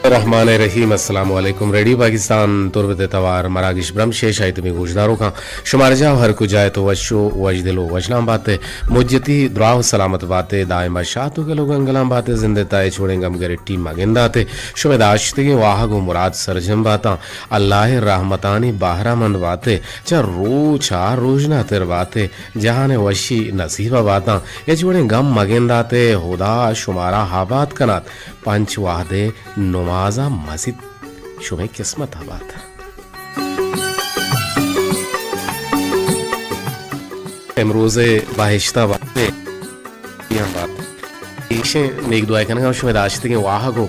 الرحمن الرحیم۔ السلام علیکم۔ ریڈیو پاکستان تربت ءِ توار مراگش برمش ءِ شاہی تمی گوشداروکاں، شمارا جاہ ہر کجا ات وش و وشدل و وشنام بات ءِ۔ مجتی دراہ و سلامت بات ءِ، دائما شات و گل و گنگلان بات ءِ، زند ءِ تہا ہچ وڑیں گم گرٹی مگندات ءِ۔ شمئے داشتگیں واہگ و مراد سرجم باتاں۔ اللہ ءِ رحمتانی بہرہ مند بات ءِ، چہ روچ ءَ روژناتر بات ءِ، جہان ءِ وشی نصیب ءَ باتاں۔ ہچ وڑیں گم مگندات ءِ، ہدا شمارا آباد کنات۔ پنچ وہد ءِ نماز ءَ مسیت شمئے قسمت ءَ بات۔ امروز ءِ بہشت ءَ بات ءِ دیاں بات۔ ایشیں نیک دعائے کنگا شمئے داشتگیں واہگ و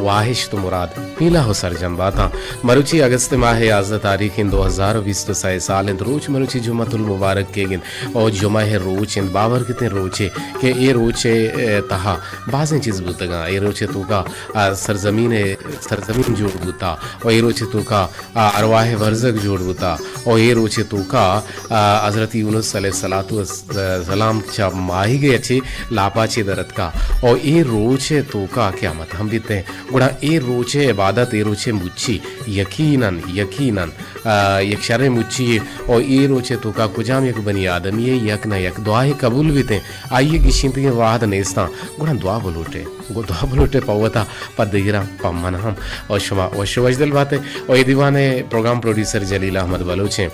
واہشت و مراد پیلہ و سرجم باتاں۔ مروچی اگست ماہ ءِ یازدہ تاریخ انت، دو ہزار و بیست و سئے سال انت۔ روچ مروچی جمعۃ المبارک کیگ انت و جمعہ ءِ روچ انت، باور کتیں روچے کہ اے روچ ءِ تہا بازیں چیز بوتگاں۔ اے روچ ءِ توکا، آ، سرزمین ءِ، سرزمین جوڑ بوتا و اے روچ ءِ توکا، آ، ارواہ ءِ برزگ جوڑ بوتا و اے روچ ءِ توکا، آ، حضرت یونس علیہ الصلوۃ والسلام چہ ماہیگ ءَ چہ لاپا چہ در اتکا و اے روچ ءِ توکا قیامت ہم بیتیں۔ گڑا اے روچ ءِ عبادت، اے روچ ءِ مچی یقیناً، یقیناً، آ، یک شریں مچی یے و اے روچ ءِ توکا کجام یک بنی آدمی ءِ یک نہ یک دعائے قبول بیتیں، آئی ءِ گشینتگیں وہد نیستاں، گڑا دعا بلوٹے، گو دعا بلوٹے پہ وتا، پہ دگراں، پہ من ہم۔ و شما وش و وشدل بات ءِ۔ و اے دیوان ءِ پروگرام پروڈیوسر جلیل احمد بلوچ ایں۔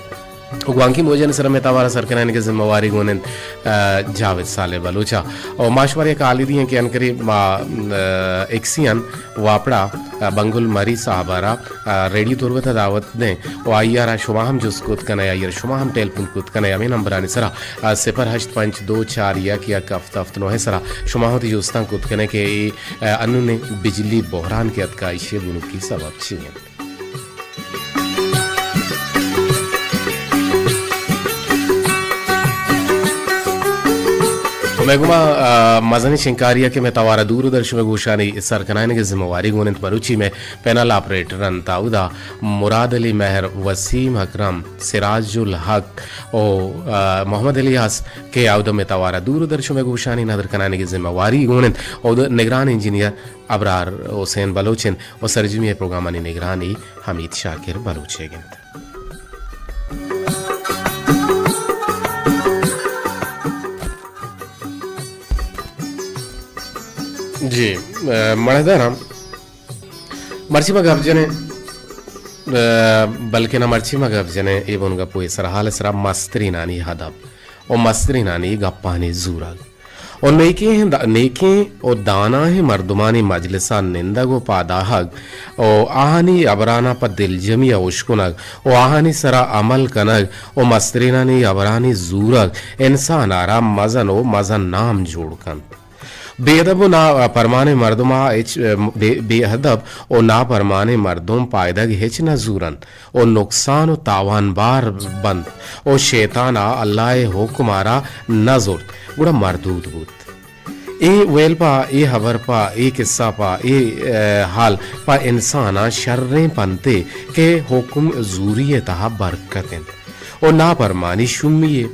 و گوانکی موجانی سرا مئے توارا سر کنائینگ ءِ ذمہ واری گون انت، آ، جاوید صالح بلوچ ءَ۔ و ما شمارا یک حالے دیاں کہ انکری ما، آ، ایکسیان واپڑا، آ، بنگل مری صاحب ءَ را، آ، ریڈیو تربت ءَ دعوت دیں و آئی ءَ را شما ہم جست کت کن ئے، آئی ءَ را شما ہم ٹیلیفون کت کن ئے، ہمے نمبرانی سرا، آ، صفر ہشت پنچ دو چار یک یک ہفت ہفت نو ءِ سرا شما وتی جستاں کت کن ئے کہ اے، آ، انونیں بجلی بحران کہ اتکا، ایشی ءِ بنکی سبب چی انت؟ تو مئے گوما، آ، مزنیں شنکاری ءَ کہ مئے توار ءَ دور ءُ در شمئے گوشانی سر کنائینگ ءِ ذمہ واری گون انت، مروچی مئے پینل آپریٹر انت، اودا مراد علی مہر، وسیم اکرم، سراج الحق ءُ، آ، محمد الیاس کہ اودا مئے توار ءَ دور ءُ در شمئے گوشانی ندر کنائینگ ءِ ذمہ واری گون انت، اودا نگران انجینئر ابرار حسین بلوچ انت ءُ سرجمی ءِ پروگرامانی نگرانی حمید شاکر بلوچ ئیگ انت۔ جی، آ، مڑداراں، مرچی ما گپ جنیں، آ، بلکنا مرچی ما گپ جنیں، اے بن گپ ءُ اے سرحال ءِ سرا مسترینانی ادب ءُ مسترینانی گپانی زورگ۔ ءُ نیکیں دا-، نیکیں ءُ دانائیں مردمانی مجلس ءَ نندگ ءُ پاداہگ ءُ آہانی ہبراناں پہ دلجمی ءَ اشکنگ ءُ آہانی سرا عمل کنگ ءُ مسترینانی ہبرانی زورگ انسان ءَ را مزن ءُ مزن نام جوڑ کنت۔ بے ادب ءُ ناپرمانیں مردم ءَ ہچ، بے، بے ادب ءُ ناپرمانیں مردم پائدگ ہچ نہ زورنت۔ ءُ نقصان ءُ تاوان بار بنت ءُ شیطان ءَ اللہ ءِ حکم ءَ را نہ زرت، گڑا مردود بوت۔ اے ویل پہ، اے ہبر پہ، اے قصہ پہ، اے، اے، حال پہ انسان ءَ شریں پنتے کہ حکم زوری ءِ تہا برکت انت ءُ ناپرمانی شومی یے۔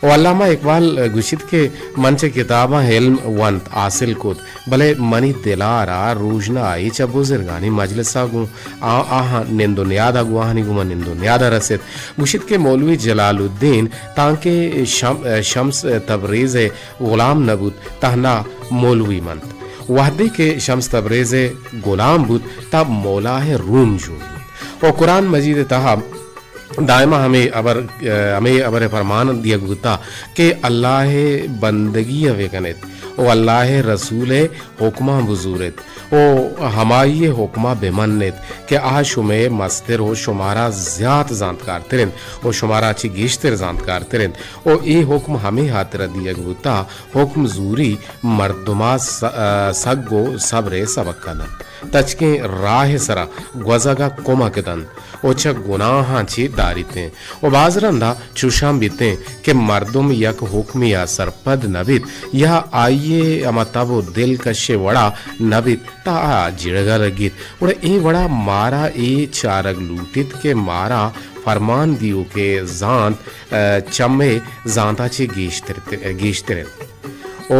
ءُ علامہ اقبال گوشیت کہ من چہ کتاباں علم ونت حاصل کت، بلے منی دل ءَ را روژنائی چہ بزرگانی مجلس ءَ گوں آ-، آہاں نند ءُ نیاد ءَ گوں آہانی گوما نند ءُ نیاد ءَ رست۔ گوشیت کہ مولوی جلال الدین تانکہ شم-، شمس تبریز ءِ غلام نہ بوت، تہنا مولوی منت۔ وہدے کہ شمس تبریز ءِ غلام بوت، تہ مولا ءِ روم جوڑ بوت۔ ءُ قرآن مجید ءِ تہا دائما ہمے ہبر، ہمے ہبر ءِ پرمان دیگ بوتا کہ اللہ ءِ بندگی ءَ بہ کن ات ءُ اللہ ءِ رسول ءِ حکماں بزور ات ءُ ہمائی ءِ حکماں بہ من ات کہ آ شمئے مستر ءُ شمارا زیات زانتکارتر انت ءُ شمارا چہ گیشتر زانتکارتر انت۔ ءُ اے حکم ہمے ہاترا دیگ بوتا، حکم زوری مردما س-، سگ ءُ صبر ءِ سبق ءَ دنت۔ تچکیں راہ ءِ سرا گوزگ ءَ کمک دنت ءُ چہ گناہاں چہ داریتیں۔ ءُ باز رندا چوشاں بیتیں کہ مردم یک حکمے ءَ سرپد نہ بیت یا آئی ءِ ہما تب ءُ دلکش ءِ وڑا نہ بیت، تہ آ جیڑگ ءَ لگیت۔ گڑا اے وڑا مارا اے چارگ لوٹیت کہ مارا فرمان دیوک ءِ زانت، آ، چمے زانت ءَ چہ گیشتر، گیشتر انت۔ ءُ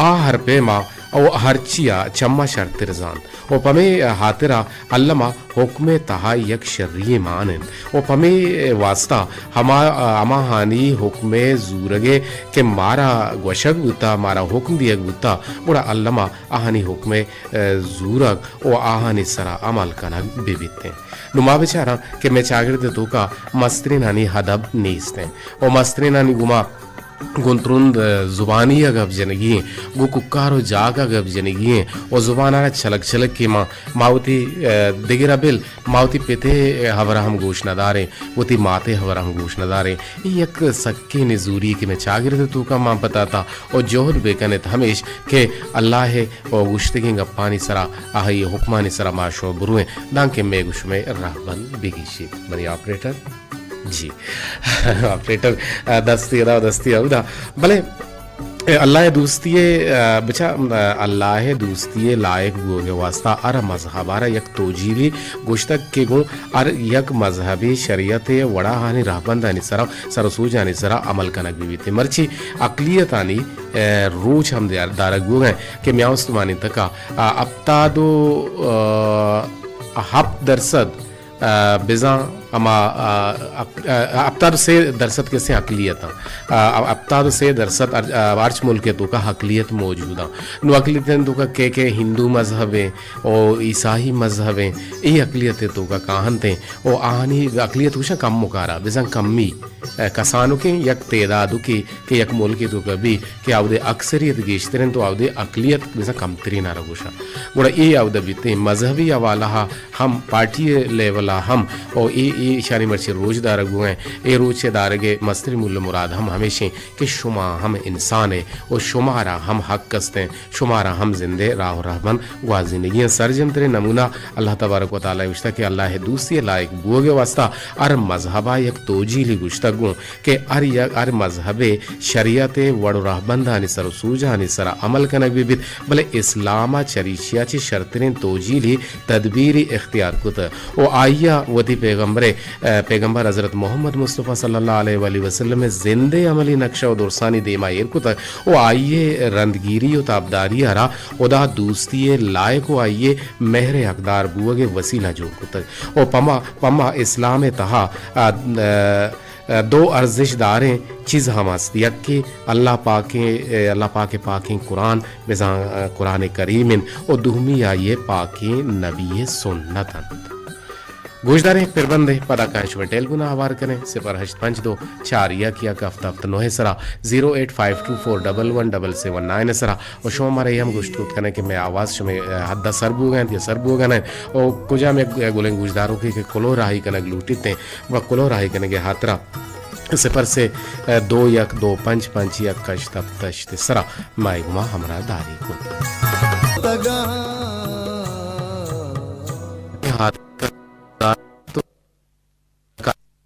آ ہر پیما او ہرچیا چما شرتر زانت۔ او پمے ہاترا الما حکمے تہا یک شریے مان انت۔ او پمے واسطہ ہما، ہماہانی حکمے زورگے کہ مارا گوشگ بوتا، مارا حکم دیگ بوتا، گڑا الما آہانی حکمے، اے، زورگ و آہانی سرا عمل کنگ ببیتیں۔ نوں ما بچاراں کہ مئے چاگرد توکا مسترینانی ادب نیستیں و مسترینانی گوما گوں ترند زبانی ء گپ جنگی ایں، گوں کوکار و جاک ء گپ جنگی ایں و زبان ء را چلک چلک کہ ما، ما وتی، ء، دگر ء بل، ما وتی پت ء ہبر ء ہم گوش نہ داریں، وتی مات ء ہبر ء ہم گوش نہ داریں۔ اے یک سکیں نزوری کہ مئے چاگرد ء توکا مان پتاتا و جہد بہ کن ات ہمیش کہ اللہ ء و گوشتگیں گپانی سرا، آہی حکمانی سرا ما شما برویں، دانکہ مئے گوں شمئے رہبند بگیشیت۔ منی آپریٹر۔ جی۔ آپریٹر، آ، دستی ادا و دستی اودا۔ بلے، اے، اللہ ء دوستی ء، آ، بچا، آ، اللہ ء دوستی ء لائق بوگ ء واسطہ ہر مذہب ء را یک توجیلی گوشتگ کہ گوں ہر یک مذہبی شریعت ء وڑا آنی رہبندانی سرا، سر و سوجانی سرا عمل کنگ بہ بیت۔ مرچی اقلیتانی، آ، روچ ہم دیار-، دارگ بوگ ء کہ میاں استمانی تکا، آ، ہپتاد و، آ، ہپت درصد ء، بزاں ہما، ء، اق-، ء، ہپتاد و سے درسد کسیں اقلیت آں۔ ء، ہپتاد و سے درسد ہر-، ء، ہرچ ملک ء توکا اقلیت موجود آں۔ نوں اقلیت ء توکا کہ، کہ ہندو مذہب ء او عیسائی مذہب ء، اے اقلیت ء توکا کاہنت ء او آہانی اقلیت گوشاں کم مکارا، بزاں کمی، ء، کسانکیں یک تعدادکے کہ یک ملکے توکا بی کہ آودے اکثریت گیشتر انت و آودے اقلیت بزاں کمترین ء را گوشاں۔ گڑا اے آودا بیتیں مذہبی حوالہ ء ہم پارٹی لیول ء ہم، او اے، اے ایشانی مرچی روچ دارگ بوگیں، اے روچ ء دارگ ء مستریں مول ء مراد ہم ہمیشیں کہ شما ہم انسان ء او شمارا ہم حق استیں، شمارا ہم زند ء راہ و رہبند گوازینگی انت۔ سرجم تریں نمونہ اللہ تبارک و تعالی گوشتہ کہ اللہ ء دوستی ء لائق بوگ ء واسطہ ہر مذہب ء یک توجیلی گوشتگ گوں کہ ہر یک، ہر مذہب ء شریعت ء وڑ و رہبندانی سر و سوجانی سرا عمل کنگ بہ بیت، بلے اسلام ء چریشی ء چہ شرتریں توجیلی تدبیری اختیار کت و آئی ء وتی پیغمبر ء، پیغمبر حضرت محمد مصطفی صلی اللہ علیہ وآلہ وسلم ء زند ء عملی نقشہ و درسانی دیما ایر کتگ و آئی ء رندگیری و تابداری ء را خدا دوستی ء لائق و آئی ء مہر ء حقدار بوگ ء وسیلہ جوڑ کتگ و پما، پما اسلام ء تہا، ء، ء، دو ارزش داریں چیز ہم است۔ یکے اللہ پاکیں، اللہ پاک ء پاکیں قرآن، بزاں قرآن کریم انت، و دومی آئی ء پاکیں نبی ء سنت انت۔ گوشداریں، یک پربندے پدا کائیں شمئے ٹیلیفون ء ہوار کنیں، صفر ہشت پنچ دو چار یک یک ہفت ہفت نو ء سرا، زیرو ایٹ فائیو ٹو فور ڈبل ون ڈبل سیون نائن ء سرا۔ و شما مارا اے ہم گوشت کت کنئے کہ مئے آواز شمئے، ء، حد ء سر بوگ ء انت یا سر بوگ ء نہ انت۔ و کجام یک گلیں گوشداروکے کہ کلوہ راہی کنگ لوٹیت انت و کلوہ راہی کنگ ء ہاترا صفر سے دو یک دو پنچ پنچ یک ہشت ہپت ہشت ء سرا مئے گوما ہمراہ داری کن۔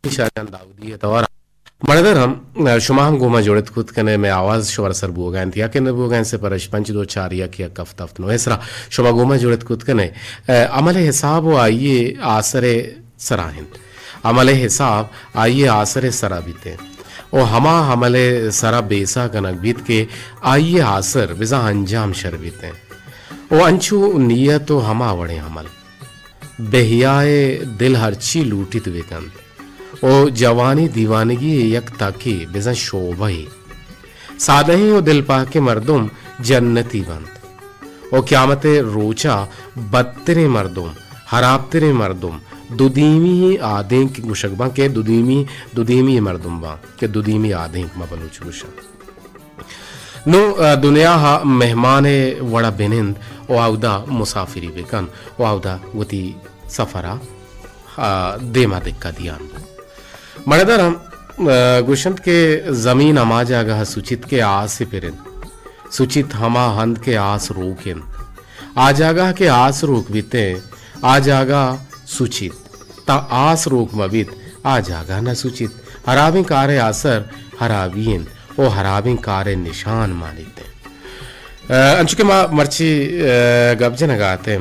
شاہ جان داؤدی ء توار ء۔ مڑدر ہم، ء، شما ہم گوما جوڑت کت کنے، مئے آواز شمارا سر بوگا انت یا کہ نہ بوگا انت، صفر ہشت پنچ دو چار یک یک ہفت ہفت نو ء سرا شما گوما جوڑت کت کنے۔ ء، عمل حساب و آئی آسر سرا انت۔ عمل حساب آئی آسر سرا بیتے۔ و ہما عمل سرا بیسا کنگ بیت کہ آئی آسر بزاں انجام شر بیتے۔ و انچو نیت و ہما وڑیں عمل۔ بہیائے دل ہرچی لوٹیت بکنت و جوانی دیوانگی یک تاکے بزاں شعبہ یے۔ سادہیں و دلپاکیں مردم جنتی بنت و قیامت روچا بدتریں مردم، ہرابتریں مردم، دودیمی آدینک گوشگ باں کہ دودیمی، دودیمی مردم باں کہ دودیمی آدینک ما بلوچ گوشاں۔ نوں، ء، دنیا ء مہمان ء وڑ ء بنند و اودا مسافری بکن و اودا وتی سفر ء، ء، دیم ء دکہ دیان بو۔ مڑدر ہم، ء، گوشنت کہ زمین ہما جاگہ ء سچیت کہ آس ء پر انت۔ سچیت ہما ہند کہ آس روک انت۔ آ جاگہ کہ آس روک بیت انت، آ جاگہ سچیت۔ تاں آس روک مہ بیت، آ جاگہ نہ سچیت۔ ہرابیں کارے آسر ہرابی انت و ہرابیں کارے نشان مانیت انت۔ ء، انچو کہ ما مرچی، ء، گپ جنگا اتیں،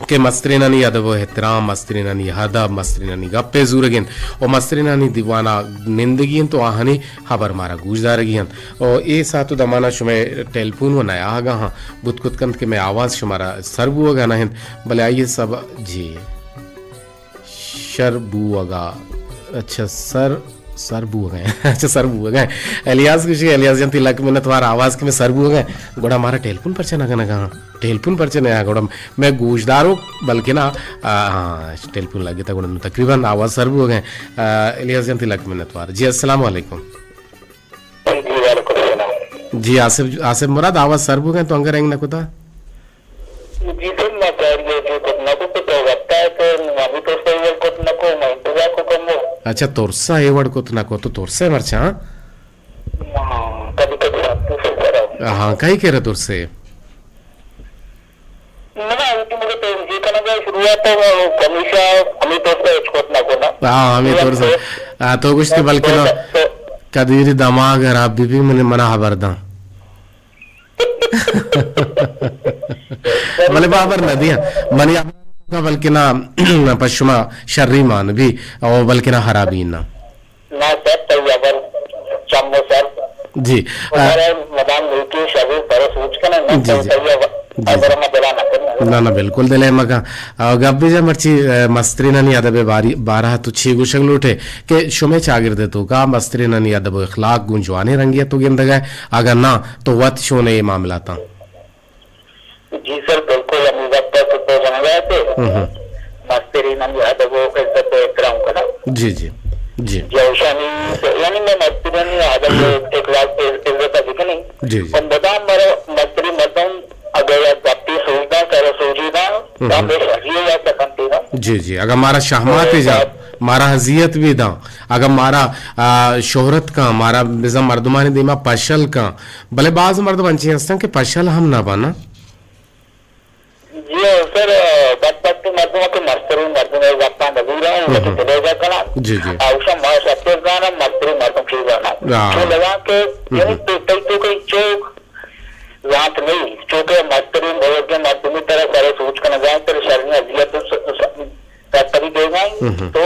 کہ مسترینانی ادب و احترام، مسترینانی ادب، مسترینانی گپ ء زورگ انت و مسترینانی دیوان ء نندگی انت و آہانی ہبر مارا گوش دارگی انت۔ و اے ساعت و دمان ء شمئے ٹیلیفون و نیاہگا ہاں بوت کت کنت کہ مئے آواز شمارا سر بوگا نہ انت، بلے آئی ء سبب جی۔ شر بوگا۔ اچھا، سر، سر بوگا۔ اچھا، سر بوگا۔ الیاس گوشی، الیاس جان، تئی لک منت وار، آواز کہ مئے سر بوگا۔ گڑا مارا ٹیلیفون پرچہ نہ کنگا؟ ٹیلیفون پرچہ نہ آ؟ گڑا مئے گوشدارو، بلکہ نا، آ، ہاں، ٹیلیفون لگتا، گڑا نو تقریباً آواز سر بوگا۔ آ، الیاس جان، تئی لک منت وار۔ جی، السلام علیکم۔ جی، وعلیکم السلام۔ جی، آصف، آصف مراد، آواز سر بوگا، تو انگا رنگ نہ کتا؟ جی سر، ما ساری ء جو کت نہ کت تو وقت ء کہ ہمیں تو صحیح ول کت نہ کو، ما انتظار کو کم ہو۔ اچھا، ترسا اے وڑ کت نہ کو تو ترسے مرچاں؟ ہاں، کبھی کبھی آپ تو سر۔ ہاں، کئی کرے ترسے؟ نہ، نہ، ہمیں تو مجھے تو یہ کہنا کہ شروعات تو ہمیشہ ہمیں تو سے اچ کت نہ کو نا۔ ہاں، ہمیں تو سے۔ آ، تو گوشت کہ بلکہ نہ، تو، تو کدیری دماغ خراب بی بی من، منا خبر داں۔ بلے بابر نہ دیاں۔ منی بلکہ نہ پہ شما شری مان بی، او بلکہ نہ خرابی نہ۔ نہ سر، تئی خبر چم و سر۔ جی۔ خبر ہے، مدام نیکی شری پر سوچ کنن، نہ جی، تو جی۔ تئی خبر، جی، جی۔ خبر ما دلا نہ کرنا۔ نہ، نہ، بالکل دلے مکن۔ او گپ بجا مرچی، اے، مسترینانی ادب باری، بارہ تو چی گوشگ لوٹے کہ شمے چاگرد توکا مسترینانی ادب و اخلاق گوں جوانیں رنگی تو گندگا، اگاں نہ تو وت چونے اے معاملاتاں؟ جی سر، بالکل ہمیں وقت ہے تو تو جنگا ہے کہ ہم ہم۔ مسترینانی ادب و عزت و احترام کنا۔ جی، جی، جی۔ جی، اوشانی، یعنی میں مسترینانی ادب و اخلاق و عزت بکنی۔ جی، جی۔ اور مدام مر-، مستری مردم اگر گپی سوچ دا، سر سوچی دا، ہم ہم۔ تو ہمیں شریع یا سکنتی نا۔ جی، جی، اگر مارا شہمات تو جا، مارا اذیت بھی دا، اگر مارا، آ، شہرت کا، مارا بزن مردمانی دیما پشل کا، بلے باز مردم انچیں ہستن کہ پشل ہم نہ بنا۔ جی سر، بدبخت مردم کہ مسترین مردم ہے، گپاں مزور ہیں، ہم۔ دلے جا کنا۔ جی، جی۔ اوشا ما سب زانا، مسترین مردم کی زانا۔ ہاں۔ تو لگا کہ ہم۔ یعنی تو، تو، تو کوئی چوک ذات نہیں، چونکہ مسترین بزرگ مردمی طرح سر سوچ کنا جائیں، تر شرنی اذیت س-، س-، کتری دیگا، ہم۔ تو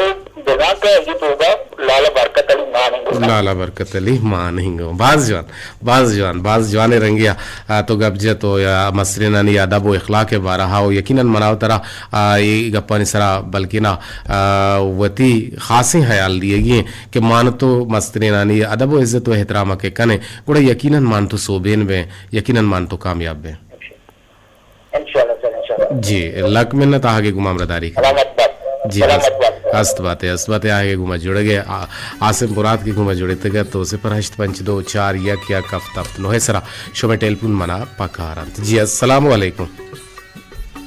بنا کہ اگی توبہ لالا برکت علی ماننگو۔ لالا برکت علی ماننگو۔ باز جوان، باز جوان، باز جوان رنگیا، آ، تو گپ جت و یا مسترینانی ادب و اخلاق بارہا و یقیناً منا و ترا، آ، اے گپانی سرا بلکنا، آ، وتی خاصیں خیال دیگی ہیں کہ مان تو مسترینانی ادب و عزت و احترام کے کنے، گڑا یقیناً مان تو سوبین بیں، یقیناً مان تو کامیاب بیں۔ انشاءاللہ سر، انشاءاللہ۔ جی، لک منت آہگے گما ہمراہ داری کن۔ سلامت بات۔ جی، سلامت ہست، بات۔ ہست باتے، ہست باتے آہگے گما جڑگے، آ-، عاصم مراد کے گما جڑتگا تو صفر ہشت پنچ دو چار یک یک ہفت ہفت نو سرا شمے ٹیلیفون منا پکار انت۔ جی، السلام علیکم۔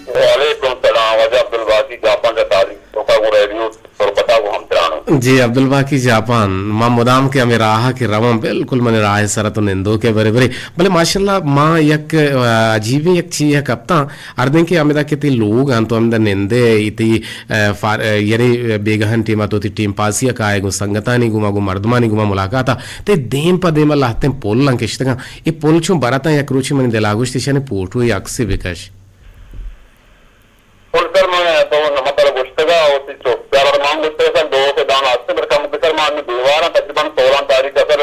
وعلیکم السلام، واجہ عبدالباقی جاپان کا تعلیم تو کا وہ ریڈیو تربتا کو ہم ترانو۔ جی، عبدالباقی جاپان، ما مدام کہ ہمیں راہ کہ رواں، بالکل من راہ سر تو نندو کے برے برے۔ بلے ماشاءاللہ ما یک، آ، عجیبیں یک چیز یک ہفتہ ہردیں کہ ہمیں دا کہ تی لوگ انت تو ہمیں دا نندے ای تی، آ، فار-، آ، یعنی بیگہن ٹیما تو تی ٹیم پاسی کائے گوں سنگتانی گوما گوں مردمانی گوما ملاقات تے دیم پہ دیم لہتیں پل انکشتگاں۔ اے پل چون برتاں یک روچے منی دلا گوشت ایشانی پوٹو یا عکسے بکش۔ پل سر من تو نمک ء گوشتگ ء وتی چوکیدار ء مان گوشتگ سر دو سے دان آستے بر کم سر ما ہمیں دیوار ء تقریباً سولان تاریخ ء سر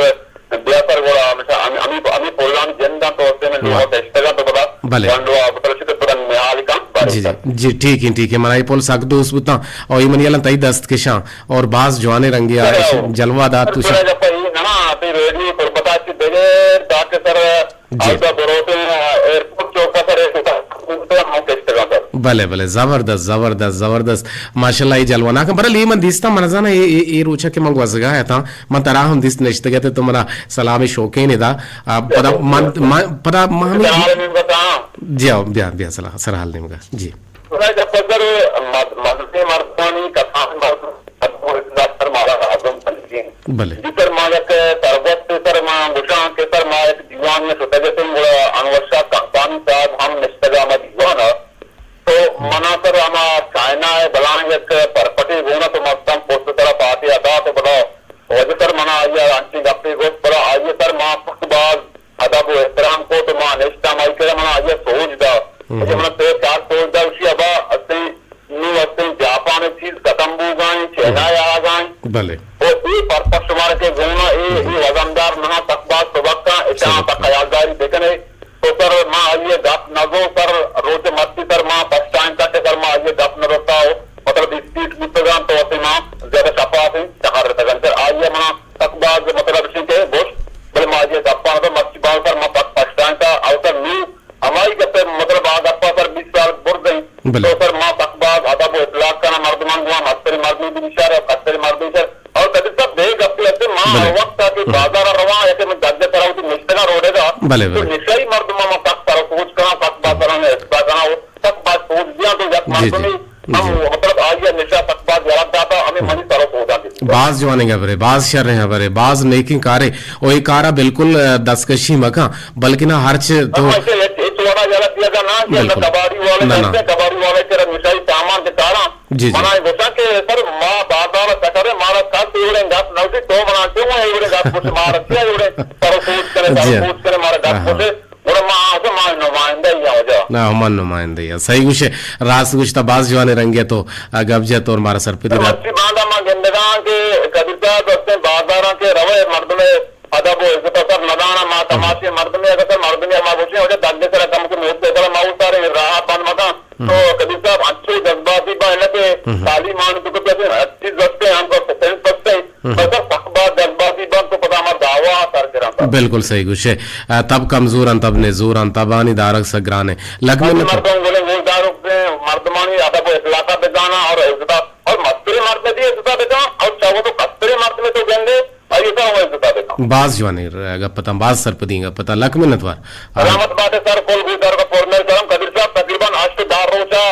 بیا سر گڑا ہمیشہ ہمیں، ہمیں، ہمیں پلان جند ء تو سے میں لوگ ء کشتگ ء تو پدا بلے۔ ونڈو ء بتل شتے پدا نیال کن بارے جی، جی، سر۔ جی، ٹھیک ہے، ٹھیک ہے، منا یہ پل سک دوست بوتاں اور یہ منی الان تئی دست کشاں اور باز جوانے رنگے سر، آئے جلوہ دار تو سر، شاہ۔ گپا یہ نا، تی ریڈیو پر پتا چی دگے تاکہ سر جی۔ آئیکا بروتیں ایئرپورٹ چوک ء سر ء کتا، ہم کشتگاں سر۔ بلے، بلے، زبردست، زبردست، زبردست۔ ماشاءاللہ، اے جلوہ ناک۔ برحال اے من دیستاں، من زاناں اے، اے، اے روچا کہ من گوزگا اتاں، من ترا ہم دیست نشتگ ات، تو منا سلام شوقین دا۔ آ، پدا من، من، پدا من ہمیں سرحال نیمگا تھا۔ جی، آؤ، بیا، بیا، سلام، سرحال نیمگا۔ جی۔ خدا جب سر مد-، مدرسے مردمانی کسان مردم سر مارا اعظم تنظیم۔ بلے۔ جی سر، ما یک تربت سر ما گوشاں کہ سر ما یک دیوان میں شتگ اتیں گڑا انور شاہ قحطانی صاحب ہم نشتگا ہما دیوان ء۔ تو منا سر ہما چائنا ء بلاہیں یک پرپٹے گون ء تو مستم پشت سرا پاتے ء دات و پدا واجہ سر منا آئی ء انچیں گپے گوشت، پدا آئی ء سر ما پشت باز ادب و احترام کت و ما نشتاں، ہمائی کرا منا آئی ء سوج دا۔ ہم۔ اچھا، منا سے چار سوج دا، اسی ابا استیں سر ما آئی ء گپ نہ زو سر، روچ مرچی سر ما پشتائیں تک سر ما آئی ء گپ نہ زوتا، مطلب اسپیڈ بوتگاں تو اسے ما زیادہ شفاف ہیں چکر رتگاں سر آئی ء منا سک باز مطلب شی کہ گوش، بلے ما آئی ء گپاں تو مرچی باز سر ما پک پشتائیں تا او سر نی ہمائی گپ مطلب آ گپا سر بیس سال برز ہیں بلے۔ تو سر ما سک باز ادب و اخلاق کنا مردمان گوا مستری مردمی بھی شر اور کستری مردمی شر اور کدی سب دے گپی ہستے ما بلے۔ ہر وقت آتی بازار رواں یا کہ من جگ سرا ہوتی نشتگا روڈے گا بلے، تو بلے۔ نشائی مردم ما سک سر سوچ کنا سک باز سر نے احساس کنا سک باز سوچ دیا تو یک جی، جی، مردمی ہم جی۔ مطلب آئی نشا سک باز یاد داتا ہمیں منی سر سوچا دی۔ باز جوانیں گبرے، باز شریں گبرے، باز نیکیں کارے۔ او اے کارا بالکل، ا، دستکشی مکاں، بلکنا ہرچ تو ہاں، ایسے ہچ، ہچ وڑا یلہ دیا گا نا کہ بالکل۔ کباڑی والے نہ، نہ۔ کباڑی والے تیرا نشائی سامان دکھارا۔ جی، جی۔ منا گوشاں کہ سر ما بازار چکرے مارا کس ایوڑیں گپ نہ ہوتی تو منا چوں ایوڑیں گپ کچھ مارا کیا ایوڑیں سر سوچ کرے، سر جی۔ سوچ کرے مارا گپ ہاں، ہاں۔ کچھ۔ گڑا ما آسے ما نمائندہ ہی آں وجہ۔ نہ، ہما نمائندہ ہی آں۔ صحیح گوشے، راست گوشتا باز جوانے رنگے تو، آ، گپ جت اور مارا سرپدی دات۔ مرچی باندا ما گندگاں کہ کبیر صاحب ہستیں بازاراں کہ روے مردم ادب و عزت سر ندانا ما تماشے مردمے اگر سر مردمے ما گوشیں وجہ دگے سر کم کہ میت سر ما او سارے راہ بند مکاں۔ تو کبیر صاحب انچو جذباتی با نہ کہ تعلیم آن تو کہ اچھی زستے ہم کو سینس بستے بس سخت با جذباتی با تو پتا ہمارا دعوا سر کرا۔ بالکل صحیح گوشے۔ آ، تب کمزور انت، تب نزور انت، تب آنی دارگ سک گران ہے۔ لک منت۔ مردم گلے گوشدار مردمانی ادب و اخلاقا بزانا اور عزتا اور مستری مرد دی عزتا بزان اور چاہو تو کستری مرد میں تو گندے۔ آئی ء سر ہمے عزت ء بکن۔ باز جوانیں گپ اتاں، باز سرپدیں گپ اتاں، لک منت وار۔ سلامت بات ئے سر، کل گوشداروکاں پرمہر کرم۔ قدیر صاحب تقریباً ہشت ء دہ روچ ء،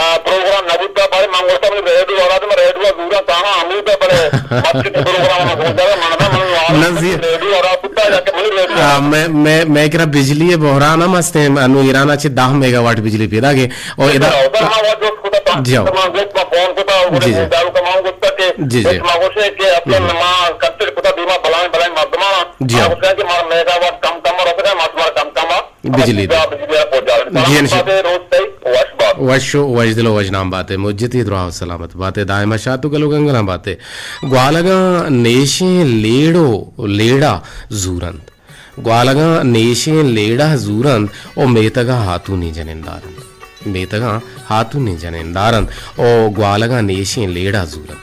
آ، پروگرام نہ بوتا، بارے من گوشتا منی ریڈیو ہرا دے، من ریڈیو ء زوراں تانا ہمود ء بلے مسجد پروگرام ء گوشدار من نہ، من نہ زی-، ریڈیو ہرا بوتا یا کہ منی ریڈیو آ، ہرا مئے، مئے، مئے کرا بجلی ء بحران ہم ہستیں، انو ایران ء چہ دہ میگا واٹ بجلی پیداک ہے۔ او ادا سر، ما وت جست کتا، جی ہاں۔ ما گوشت، ما فون کتا، گڑا جی، جی۔ گوشداروکاں ما گوشتا کہ جی، جی۔ ما گوشے کہ اصلاً ما کسر کتا دیما بلائیں بلائیں مردماں، جی ہاں۔ ما گوشتا کہ مارا میگا واٹ کم کم رسگا، ما شمارا کم کم بجلی دے۔ بجلی پہنچا۔ جی ہاں، سلامت بات ئے، روچ تئی وش بات۔ وش و وش دل و وش نام بات ئے۔ مجتی دراہ و سلامت بات ئے، دائم شات و گل و گنگلاں بات ئے۔ گوالگاں نیشیں لیڑو لیڑا زورنت۔ گوالگاں نیشیں لیڑہ زورنت و میتگا ہاتونی جنین دارنت۔ میتگاں ہاتونی جنین دارنت و گوالگاں نیشیں لیڑہ زورنت۔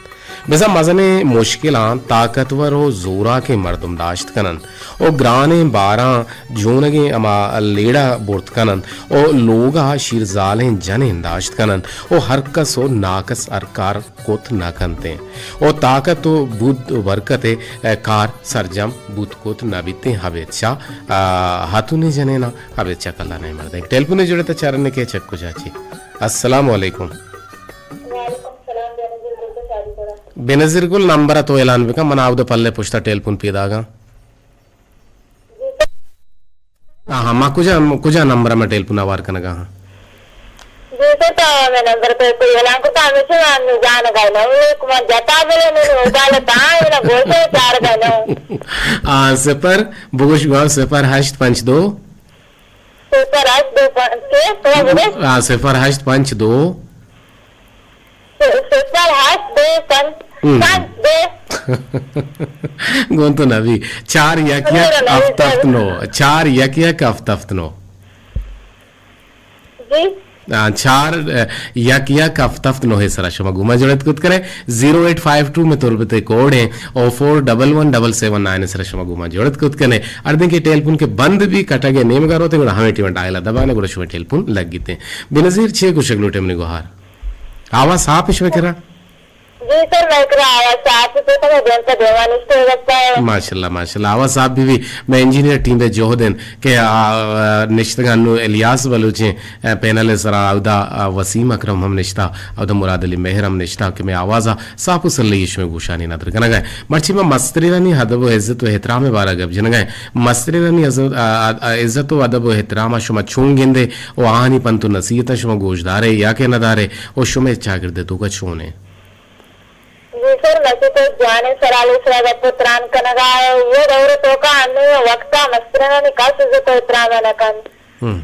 بزاں مزنیں مشکلاں طاقتور و زوراکیں مردم داشت کننت و گرانیں باراں جونگیں ہما لیڑہ برت کننت و لوگا شیرزالیں جنین داشت کننت و ہرکس و ناکس ہر کار کت نہ کنتیں و طاقت و بود و برکت ء کار سرجم بوت کت نہ بیتیں۔ ہبیت چہ، آ، ہاتونی جنیناں، ہبیت چہ کلانیں مردیں۔ ٹیلیفون جڑت ء چارنے کہ چک کجا چی۔ السلام علیکم۔ وعلیکم السلام، بینظیر گل تو چاری کرا۔ بینظیر گل نمبر ء تو اعلان بکن، من آود پلے پشتا ٹیلیفون پیداگاں۔ ہاں، ہاں، ما کجا، کجا نمبر ء ما ٹیلیفون آوار کنگا ہاں؟ جی سر، تو ہمیں نمبر پہ کوئی اعلان کرتا، ہمیں سے ہم جان گئے نا، وہ کما جتا بولے، میں نے موبائل تا، میں نے گوشے چار گئے نا۔ ہاں، صفر، بگوش گاؤ، صفر ہشت پنچ دو۔ صفر ہشت دو پنچ، کے، تو بولے؟ ہاں، صفر ہشت پنچ دو۔ صفر ہشت دو پنچ، ہم۔ پنچ دو۔ گون تو نبی۔ چار یک یک ہفت ہفت نو۔ چار یک یک ہفت ہفت نو۔ جی۔ آ، چار، آ، یک یک ہفت ہفت نو سرا شما گوما جڑت کت کرے۔ زیرو ایٹ فائیو ٹو میں تربت کوڈ ہیں او فور ڈبل ون ڈبل سیون نائن سرا شما گوما جڑت کت کنے۔ اردن کے ٹیلیفون کے بند بھی کٹا گئے نیمگا روتے گڑا ہمیں ٹیمن ڈائل دبانے گڑا شما ٹیلیفون لگ گیتے۔ بینظیر چے گوشگ لوٹے منی گوہار؟ آواز صاف اش بکرا؟ جی سر، میں کرا آواز صاف اش بکرا، میں دیم پہ دیوان اس کو رکھتا ہے۔ ماشاءاللہ، ماشاءاللہ، آواز صاف بھی بھی۔ میں انجینئر ٹیم پہ جوہد ہیں کہ، آ، آ، نشتگان نو الیاس بلوچیں، آ، پینل سرا اودا، آ، وسیم اکرم ہم نشتا، اودا مراد علی مہر ہم نشتا کہ میں آواز صاف و سلہی شمئے گوشانی ندر کنگا ایں۔ مرچی ما مسترینانی ادب و عزت و احترام بارا گپ جنگا ایں۔ مسترینانی عزت، آ، آ، عزت و ادب و احترام شما چون گندے و آہانی پنت و نصیحت شما گوشدارے یا کہ ندارے و شمئے چاگرد توکا چونے؟ جی سر، مرچی تو جوانیں سوالے سرا گپ و تران کنگا ایں۔ یہ دور توکا ہمے وقتا مسترینانی کس عزت و احترام نہ کنت۔ ہم۔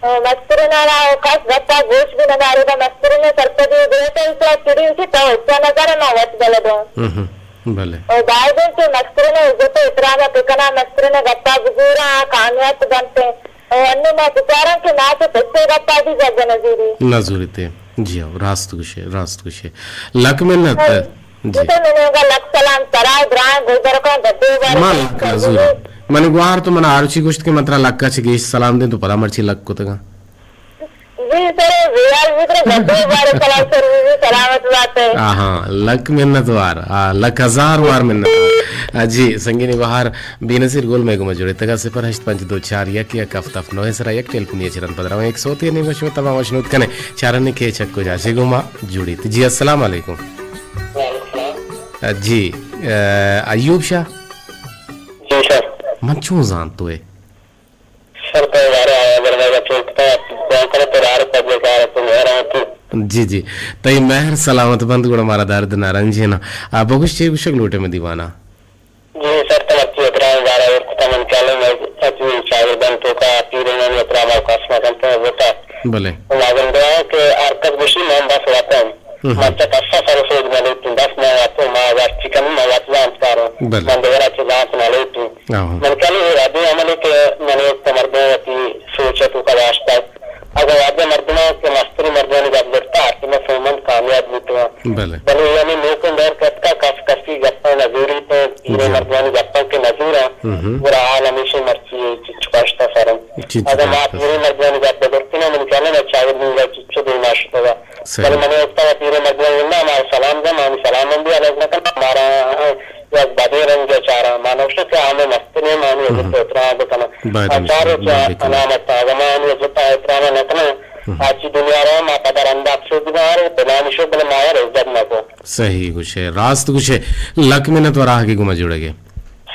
او مسترین ء را کس گپ ء گوش بھی نہ داریت، مسترین ء سرپدی گرت ء ایشی ء چڑی ایشی تو ہچ ء نہ زان ئے، ما وت بلد اوں۔ ہم، ہم، بلے۔ او باید انت کہ مسترین ء عزت ء احترام ء بکناں، مسترین ء گپ ء بزوراں، آ کامیات بنت انت۔ او انو ما بچاراں کہ ناچ ء پچے گپا دی جگ نزوری۔ نزوریتے۔ جی ہو، راست گوشے، راست گوشے۔ لک منت۔ جی۔ تو منوگا لک سلام ترا درائیں گلدرکاں گڈے بارے ما لک نزوری۔ من گوار تو من آروچی گوشت کہ من ترا لکا چہ گیش سلام دیں تو پدا مرچی لک کتگا۔ جی سر، ریال بھی ترا گڈے بارے سلام سر بھی سلامت بات ہے۔ آہاں، لک منت وار، آ، لک ہزار وار منت وار۔ آ، جی، سنگینی گوہار بینظیر گل میں گما جڑے تگا صفر ہشت پنچ دو چار یک یک ہفت ہفت نو سرا یک ٹیلیفونی چرن پدرا ایک سو تین وشو تمام وشنود کنے چارنے کے چک کو جاشے گما جڑیت۔ جی، السلام علیکم۔ وعلیکم السلام۔ آ، جی، آ، ایوب شاہ۔ جی سر۔ من چون زانت تو ہے؟ سر تو بارے آیا اگر میں چون کتا کون کرے تو رار پبلک آ تو میرا تو۔ جی، جی۔ تئی مہر سلامت بند گڑا مارا درد نہ رنجینا۔ آ، بگوش چے گوشگ لوٹے میں دیوانا؟ جی سر، تو مرچی اترا بارا اور کتا من کالے میں اپنی شاگردان تو کا پیرے میں اترا ما کاس ما کنتے ہیں ووٹا۔ بلے۔ تو لازم دعا کہ ہر کس گوشی میں بس وطن۔ ہم۔ مرچا کسا سر سوج نہ لیتوں، بس ما واتو، ما وارچی کنوں، ما وات زانت کاروں۔ بلے۔ من دگرا چہ زانت نہ لیتوں۔ آہو۔ من کلی اے ردیں عملے کہ من ایک مردم وتی سوچ ء توکا داشتگ۔ اگاں وھدے مردماں کہ مستریں مردمانی گپ زرتا کہ من سوبمند کامیاب بوتگاں۔ بلے۔ بلے یعنی نوکیں دور کہ اتکا کس کسی گپاں نہ زوریت، پیریں جی۔ مردمانی گپاں کہ نہ زوراں، ہم۔ گڑا حال ہمیشہ مرچی چچ پشتا سر انت۔ چچ اگاں ما پشتا سر۔ پیریں مردمانی گپ بزرتیناں، من کہنا ما چاگردی چچو دیما شتگا۔ صحیح۔ بلے من وقتا پیریں مردمانی گندا ہمارا سلام دے، ما ہمیں سلام ہم بھی الگ نہ کناں، ہمارا یک بدیں رنگ ء چاراں۔ ما نوشتہ کہ آ ہمے مستریں ما آنی عزت ء احترام ء بکناں۔ باید آ ہمیشی چارے چہ بکناں۔ علامت ء اگاں ما آنی عزت ء احترام ء نہ کناں، ہم۔ آ چی دنیا ء ما پدا رند ء افسوز بکاں، ارے بلامی شو بلے ما یار عزت نہ کو۔ صحیح گوشے، راست گوشے۔ لک منت وراہ کے گما جڑے گے۔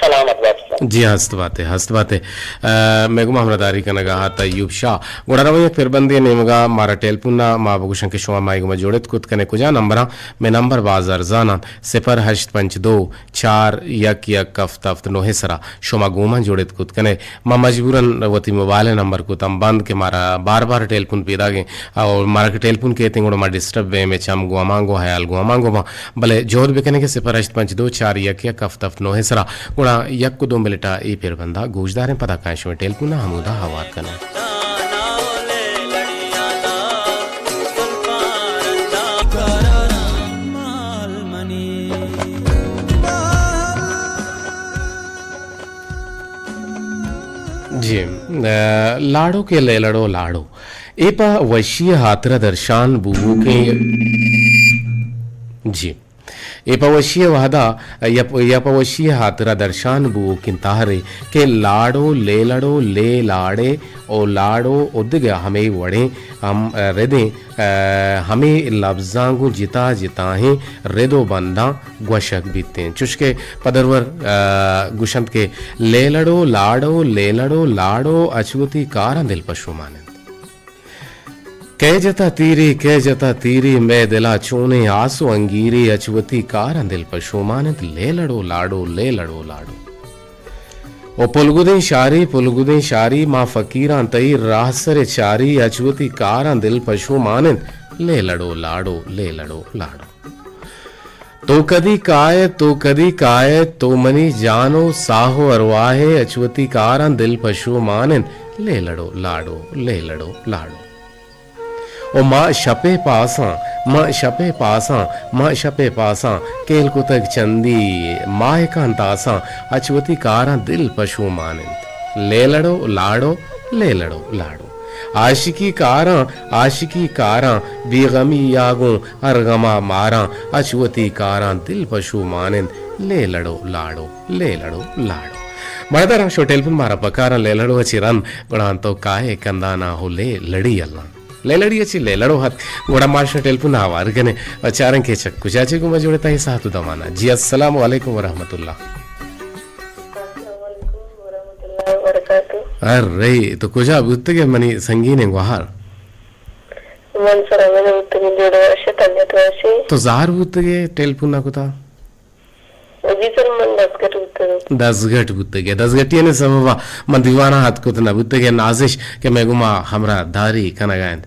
سلامت بات۔ جی ہست باتے، ہست باتے۔ آ، میں گما ہمراہ داری کنگا ہات ایوب شاہ۔ گڑا رویں یک پھر بندے نیمگا مارا ٹیلیفون نا ما بگوشن کہ شما مائی گما جوڑت کت کنے کجا نمبراں؟ میں نمبر باز ارزاناں۔ صفر ہشت پنچ دو چار یک یک ہفت ہفت نوہ سرا شما گوما جوڑت کت کنے۔ ما مجبوراً وتی موبائل نمبر کتم بند کہ مارا بار بار ٹیلیفون پیداگیں اور مارا کہ ٹیلیفون کیتیں گڑا ما ڈسٹرب بیں، میں چم گوامانگو، حیال گوامانگو باں۔ بلے جہد بکنے کہ صفر ہشت پنچ دو چار یک یک ہفت ہفت نوہ سرا گڑا یک و دو منٹا اے پھر بندا گوشداریں پدا کائیں شمے ٹیلیفونا ہمودا ہوار کنیں۔ جی، اے، لاڑو کے لیلڑو لاڑو۔ اے پہ وشی ء ہاترا درشان بووکیں۔ جی۔ اے پہ وشی ء وہدا یا پ-، یا پہ وشی ء ہاترا درشان بووکیں تہرے کہ لاڑو، لیلڑو، لے لاڑے او لاڑو او دگہ ہمے وڑیں ہم ردیں، ء، ہمے لبزاں گوں جتا جتاہیں رد و بنداں گوشگ بیتیں۔ چوشکہ پدرور، ء، گوشنت کہ لیلڑو، لاڑو، لیلڑو، لاڑو اچ وتی کاراں دل پشومان انت۔ کئے جتا تیرے، کئے جتا تیرے، مئے دلا چونیں آس و انگیرے، اچ وتی کاراں دل پشومان انت، لیلڑو لاڑو، لیلڑو لاڑو۔ او پلگدیں شاری، پلگدیں شاری، ما فقیراں تئی راہ سر چاری، اچ وتی کاراں دل پشومان انت، لیلڑو لاڑو، لیلڑو لاڑو۔ تو کدی کائے، تو کدی کائے، تو منی جان و ساہ و ارواہے، اچ وتی کاراں دل پشومان انت، لیلڑو لاڑو، لیلڑو لاڑو۔ او ما شپے پاساں، ما شپے پاساں، ما شپے پاساں، کیل کتگ چندی ماہکاں تاساں، اچ وتی کاراں دل پشومان انت، لیلڑو لاڑو، لیلڑو لاڑو۔ عاشقی کاراں، عاشقی کاراں، بے غمی یا گوں ہر غما ماراں، اچ وتی کاراں دل پشومان انت، لیلڑو لاڑو، لیلڑو لاڑو۔ مڑدار ہمشو ٹیلیفون مارا پکاراں، لیلڑو اچی رند گڑا تو کائے کندانا ہو لیلڑی اللہ۔ لیلڑی اچی لیلڑو ہت گڑا ما شو ٹیلیفون ہوار کنے و چارن کے چک کجا چے گما جوڑے تا ساعت و دمانا۔ جی السلام علیکم ورحمت اللہ۔ السلام علیکم ورحمۃ اللہ وبرکاتہ۔ ارے تو کجا بوتگے منی سنگین گوہار؟ من سر من بوتگے جوڑ واشے، طبیعت واشے۔ تو زہر بوتگے ٹیلیفون نہ کتا؟ جی سر من دزگٹ بوتگے۔ دزگٹ بوتگے۔ دزگٹی نے سببا من دیوانا ہت کت نہ بوتگے نازش کہ میں گما ہمرا داری کنگا انت۔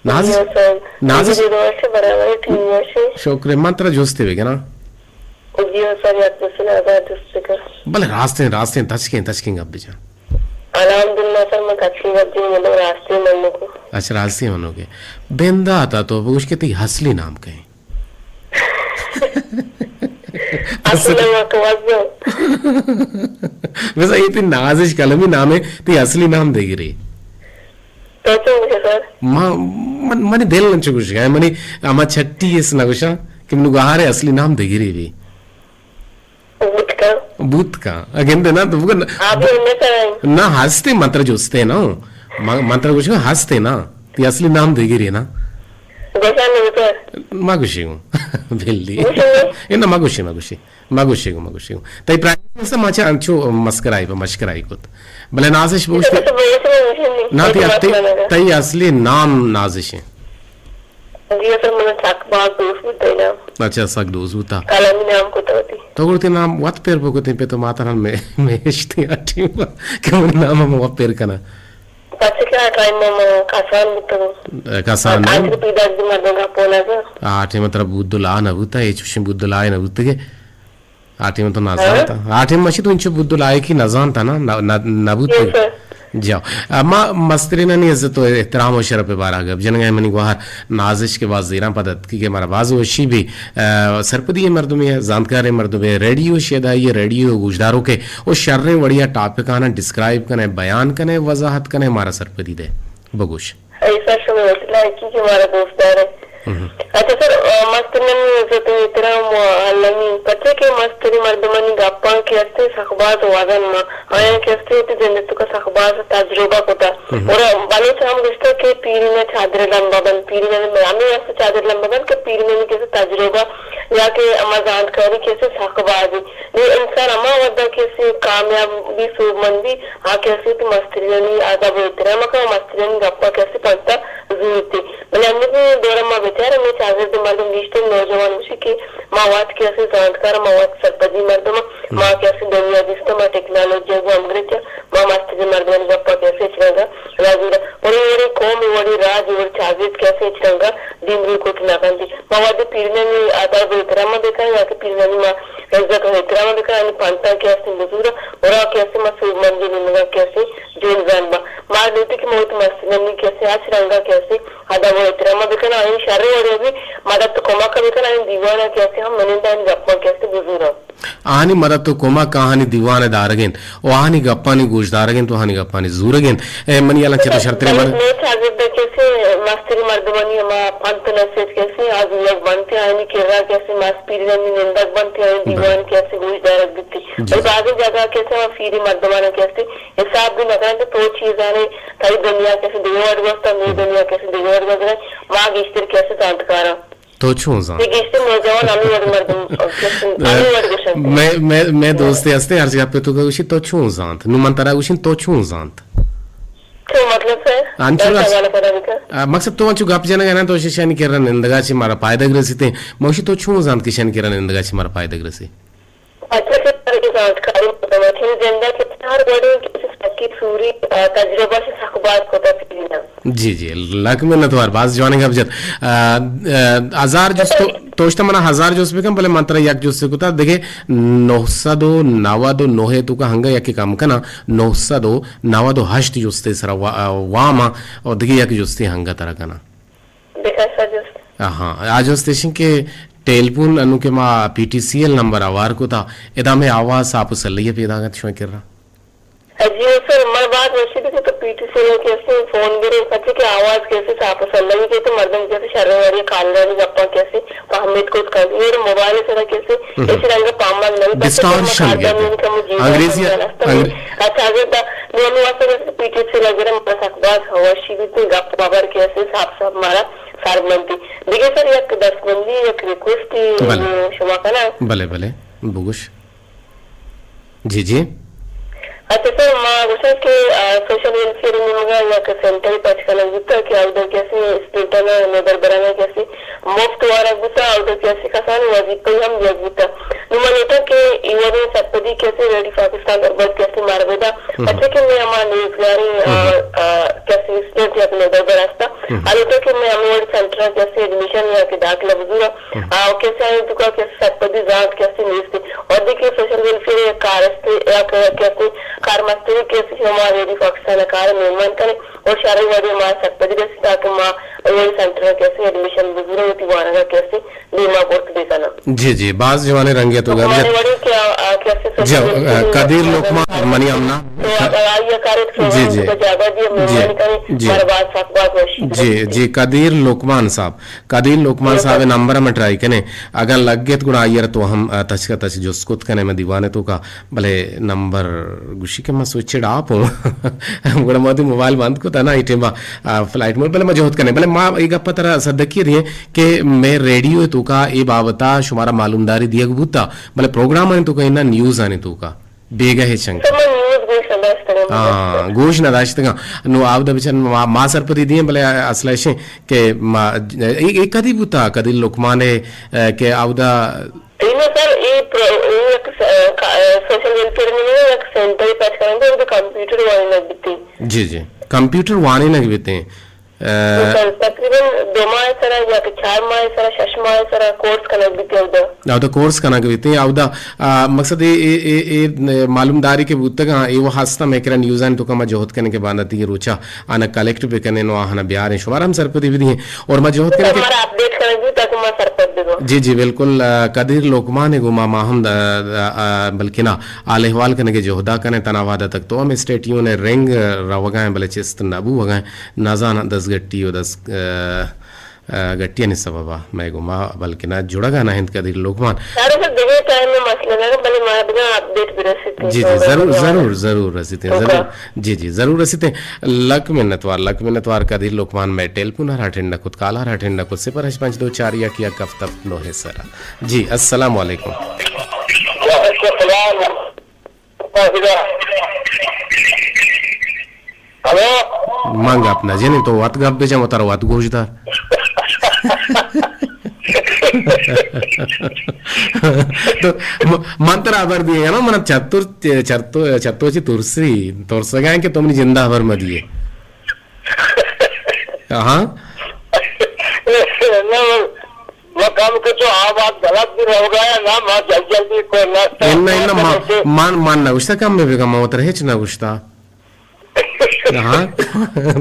ناز-، جی سر۔ ناز-، جی، دعا سے برابر ہے، ٹھیک ہے سے۔ شکر ہے، من ترا جستے بگنا۔ جی سر، یک جستے آزاد جستے کا۔ بلے راستیں، راستیں، تچکیں، تچکیں گپ بجا۔ الحمدللہ سر، من کچھی گپ جی، من راستی منوکو۔ اچھا، راستی منوکے۔ بندات ءَ تو بگوش کہ تئی اصلی نام کئے؟ اصلی نام تو وزو۔ بس اے تئی نازش کلمی نام اے، تئی اصلی نام دگرے۔ تو چون گوشے سر؟ ما، من، منی دل انچو گوشگا، منی ہما چھٹی اس نہ گوشاں کہ منی گوہارے اصلی نام دگرے بی۔ بوت کن۔ بوت کن۔ اگندے نا تو بگن۔ آ، بی ہمے سر۔ نا، ہستے من ترا جستے نا۔ من، من ترا گوشگا ہستے نا۔ تئی اصلی نام دگرے نا۔ گوشان نہ بوتگ۔ ما گوشی گوں۔ بلی۔ گوشی نہ؟ اے نا، ما گوشی، ما گوشی۔ ما گوشی گوں، ما گوشی گوں۔ تئی پرائیویسی است، ما چہ انچو مسکرائی پہ مشکرائی کت۔ بلے نازش بگوش۔ تو بگوش نہ گوشی نی۔ نا، تئی، تئی، تئی اصلی نام نازش ایں۔ جی سر، من سک باز دوست بوتا نا۔ اچھا، سک دوست بوتا۔ کلامی نام کتا وتی۔ تو گڑتی نام وت پر بکتیں پہ تو ماتران میں، میں اشتی آ ٹیم کہ من نام ہم وت پر کنا۔ پچے کہ آ ٹائم ما کسان بوتگوں۔ کسان آ نہ؟ ٹائم پیدا دی مردم گپو نہ کن۔ آ ٹائم ترا بودلا نہ بوتا، اے چوشیں بودلا نہ بوتگے۔ آ ٹائم تو نہ ہاں؟ زانتا۔ آ ٹائم ماشی تو انچو بودلا کی نہ زانتا نا، نہ، نہ، نہ بوتگے۔ یس سر۔ جاؤ۔ آ، ما مسترینانی عزت و احترام و شرف بارا گپ جنگا منی گوہر نازش کے باز زیران پد اتکی کہ مارا باز وشی بی، آ، سرپدی مردمے، زانتکار مردمے، ریڈیو شیدائی، ریڈیو گوشدارو کے او شریں وڑیا ٹاپکانا ڈسکرائب کنے، بیان کنے، وضاحت کنے، مارا سرپدی دے۔ بگوش۔ ایسا شمئے وسیلہ ہے کہ، کہ مارا دوست دارے۔ ہم۔ اچھا سر، آ، مسترینانی عزت و احترام و المی، پرچے کہ مستری مردمانی گپاں کہ استے سخباز وزن ما، آیاں کہ استے وتی جند توکا سخباز تجربہ کتا۔ ہم۔ اور بلوچ ہم گوشتا کہ پیری نہ چادر لمبا بند، پیری نہ ہمیں واسطے چادر لمبا بند کہ پیری نہ کسے تجربہ یا کہ ہما زانتکاری کسے سخبازی۔ نی انسان ہما وھدا کہ اسے کامیاب بی، سوبمند بی، آ کہ اسے وتی مسترینانی ادب و احترام کن، مسترینانی گپا کہ اسے پنتا زورتی۔ بلے انیگیں دورا ما بچار، ہمے چاگرد مردم گیشتر نوجوان گوشی کہ ما وت کہ اسے زانتکار، ما وت سرپدی مردم، ما کہ اسے دنیا دیستا، ما ٹیکنالوجی گو ہمگرنچ، ما مسترین مردمانی گپا کہ اسے ہچ رنگا راجی را۔ اور اے وڑیں قوم، اے وڑیں راج، اے وڑیں چاگرد کہ اسے ہچ رنگا دیمروی کت نہ کنت۔ ما وھدے پیرینانی آداب و احترام ء بہ کنیں یا کہ پیرینانی ما عزت و احترام ء بہ کنیں، آیانی پنتاں کہ استیں بزور ء، گڑا کہ استیں ما سوبمندیں نیمگ ء کہ استیں جون زان باں۔ ما لوٹیں کہ ما وتی مسترینانی کہ استیں ہرچ رنگ ء کہ استیں ادب و احترام ء بہ کنیں، آیانی شریں وڑے ء بھی مدد و کمک ء بہ کنیں، آیانی دیوان ء کہ استیں ہم مننداں، آیانی گپاں کہ استیں بزوراں۔ آہانی مدد و کمک آہانی دیوان ء دارگ انت و آہانی گپانی گوشدارگ انت و آہانی گپانی زورگ انت۔ اے منی ہیالاں چہ تو شرتریں بلے مردم۔ مئے چاگرد ء کسے مستریں مردمانی ہما پنت نصیحت کسے آ زورگ بنت، آہانی کرا کسے مست پیرینانی نندگ بنت، آہانی دیوان کسے گوشدارگ بیت۔ جی، بلے جی۔ بعضی جاگہ کسے ہما پیریں مردمانا کسے حساب بھی نہ کننت، تو چی زانے، تئی دنیا کسے دگہ وڑ گوستہ، مئے دنیا کسے دگہ وڑ گوزگا، ما گیشتر کسے زانتکاراں۔ تو چون زانت؟ گیشتر نوجوان ہمے وڑ مردم، ہمے وڑ گوشنت۔ مئے، مئے، مئے دوستے ہستے، ہرچ گپے تو گوشی، تو چون زانت؟ نوں من ترا گوشیں، تو چون زانت؟ چون مطلب سر؟ انچو ہرچ حوالہ پدا بکن۔ آ، مقصد تو انچو گپ جنگ ء نہ، تو ششانی کرا نندگا چہ مارا پائدگ رسیت۔ من گوشی تو چون زانت کہ شانی کرا نندگا چہ مارا پائدگ رسی؟ اچھا کہ سر کہ زانتکاری مردم ء چہ جند ء کہ ہر وڑیں کہ سکی سوری، آ، تجربہ چہ سک باز کتا پیریناں۔ جی، جی، لک منت وار، باز جوانیں گپ جت۔ آ، آ، ہزار جست تو، تو اشتا منا ہزار جست بکن، بلے من ترا یک جستے کتا، دگہ نو سد و نود و نہ ء توکا ہنگا یکے کم کنا، نو سد و نود و ہشت جستے سرا وا-، آ، وام آ، و دگہ یک جستے ہنگا ترا کنا۔ بکن سر جست۔ آہاں، آ جست ایشن کہ ٹیلیفون انو کہ ما پی ٹی سی ایل نمبر آوار کتا، ادا مئے آواز ساپ و سلئی پیداگ انت شمئے کرا۔ جی سر، من باز وشی بیت کہ تو پی ٹی سی ایل ء کسے فون گرے، پچے کہ آواز کسے ساپ و سلئی کہ تو مردم کسے شریں وڑی کالرانی گپاں کسے پہمیت کت کنت۔ اے موبائل سرا کسے ہم۔ اسی رنگ پامل نہیں، پچے کہ ڈسٹارشن مقدم گیت۔ انگریزی انگریزی انگری- اچھا، اگر دا نو نو واسطے پی ٹی سی ایل گرے، مارا سک باز وشی بیت، گپ خبر کسے ساپ ساپ مارا سر بنتی۔ دگہ سر یک دستبندی، یک ریکویسٹی بلے۔ شما کنا۔ بلے، بلے، بگوش۔ جی، جی۔ اچھا سر، ما گوشاں کہ، آ، سوشل ویلفیئر نیمگا یک سینٹر پچ کنگ بوتا کہ اودا کسے اسٹوڈنٹانا، نودربرانا کسے مفت وارگ بوتا، اودا کسے کسانی وظیفہ ہم دیگ بوتا۔ نو من لوٹاں کہ اے وڑیں سرپدی کسے ریڈیو پاکستان تربت کسے مارا بدا۔ ہم۔ پچے کہ مئے ہما نیزگاریں، آ، ہم۔ آ، کسے اسٹوڈنٹ یا نودربر ہستا، ہم۔ البتہ کہ مئے ہمے وڑ سینٹر کہ استی ایڈمیشن یا کہ داخلہ بزورا، ہم۔ آ کہ استی آئی توکا کہ استی سرپدی زانت کہ استی نیستی۔ اور دیکھیں سوشل ویلفیئر یا کار استی یا کہ، کہ استی کارمستری کہ استی ہما ریڈیو پاکستان کار مہمان کنے اور شرعی وڑی ما سرپدی رسی تاکہ ما اے سینٹر کہ استی ایڈمیشن بزورا وتی وانگا کہ استی دیما برت بہ کناں۔ جی، جی، باز جوانیں رنگے تو گپ جت۔ وڑے کہ آ، آ، کہ استی جی، سوشل ویلفیئر آ، قدیر لقمان منی امنا۔ تو آ، آ، آئی کارت جی، جی۔ جاگہ دی جی، مہربانی کریں، جی۔ مارا باز سخت باز وشی جی، جی، قدیر لقمان صاحب، قدیر لقمان جی، صاحب سر۔ نمبر ہم ٹرائی کنے، اگاں لگت گڑا آئی ءَ را تو ہم، آ، تچک ءَ تچک جست کت کنے میں دیوانے تو کا، بلے نمبر گوشی کہ ما سوئچڈ آپ ہوں۔ گڑا ما وتی موبائل بند کت نا، اے ٹائم با، آ، فلائٹ موڈ، بلے ما جہد کنے، بلے ما اے گپ ءَ ترا صدقی دیئے کہ مئے ریڈیو ءِ توکا اے بابتا شمارا معلومداری دیگ بوتا، بلے پروگرامانی توکا انا نیوزانی توکا بیگہ ہچ انکہ۔ تو من نیوز گوش نہ داشتگاں۔ ہاں، گوش نہ داشتگاں۔ نو آودا بچن ما، ما سرپدی دیئیں، بلے اصل ایشیں کہ ما، اے، اے کدی بوتا، کدی لقمان ءِ، اے، کہ آودا اے نہ سر، اے پرو-، اے یک س-، کا-، سوشل ویلفیئر ءِ نہ، یک سینٹر پیش کرنت، اودا کمپیوٹر وانینگ بیتیں۔ جی، جی۔ کمپیوٹر وانینگ بیتیں۔ اے، سر، تقریباً دو ماہ سرا یا کہ چار ماہ سرا، شش ماہ سرا کورس کنگ بیتیں اودا۔ اودا کورس کنگ بیتیں، اودا، آ، مقصد اے، اے، اے، اے معلومداری کہ بوتگاں، اے و ہستاں مئے کرا نیوزانی توکا ما جہد کنیں کہ باندا تئی روچا آنا کلیکٹ بکنیں و آہانا بیاریں، شمارا ہم سرپدی بدییں۔ اور ما جہد کنیں کہ ہمارا اپڈیٹ کنگ بی تاکہ ما سرپد بباں۔ جی، جی، بالکل، آ، قدیر لقمان ءِ گوما ما ہم دا، دا، آ، بلکنا حال احوال کنگ ءِ جہدا کنیں، تنا وہدا تک تو ہم اسٹے ٹیون ءِ، رنگ روگا ایں، بلے چست نہ بوگا ایں، نزاناں دزگٹی و دز، آ، آ، گٹیانی سببا مئے گوما بلکنا جڑگا نہ انت قدیر لقمان۔ سارے سے دگہ ٹائم ءِ مسئلہ نہ، بلے ما دگہ اپڈیٹ برسیت۔ جی، جی، ضرور، ضرور، ضرور رسیت، ضرور۔ جی، جی، ضرور رسیت۔ لک منتوار، لک منتوار قدیر لقمان، مئے ٹیلیفون ءَ را اٹینڈ نہ کت، کال ءَ را اٹینڈ نہ کت، صفر ہشت پنچ دو چار یک یک ہفت ہفت نو سرا۔ جی، السلام علیکم۔ وعلیکم السلام۔ ہلو؟ من گپ نہ جنیں، تو وت گپ بجن و ترا وت گوش دار۔ تو م-، من ترا ہبر دیے نا، من چتور، چتو-، چتو چی ترسی، ترسگا ایں کہ تو منی جندا ہبر مہ دیے۔ ہاں؟ نہ، ما کم کہ تو آ بات غلط بھی روگا ایں نا، ما جلد جلدی کو نہ انہ، انہ، ما، من، من نہ گوشتا کم بہ بکن، ما وترا ہچ نہ گوشتا۔ ہاں،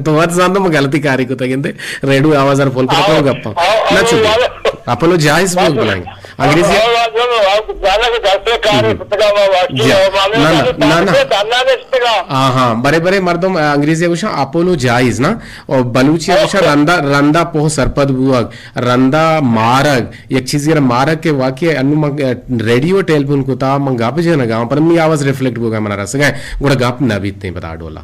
تو وت زانت من غلطی کاری کتا گندے، ریڈیو آواز ار فل کتا، کم گپا۔ آؤ، آؤ، نہ چوٹی۔ آؤ۔ اپلو جائز بوگ بلائیں۔ انگریزی۔ آؤ، آؤ، آؤ، جانا کہ گلتے کاری کتگا ما واشی، جی۔ آؤ، مانے نہ، نہ، نہ، نہ۔ ہاں، ہاں، برے برے مردم، آ، انگریزی گوشاں اپولو جائز نا، اور بلوچی گوشاں رندا، رندا پوہ سرپد بوگ، رندا مارگ، یک چیزی را مارگ کہ واقعی انو من، آ، ریڈیو ٹیلیفون کتا، من گپ جنگا، پر منی آواز ریفلیکٹ بوگا منا رسگا، گڑا گپ نہ بیتیں پدا ڈولا۔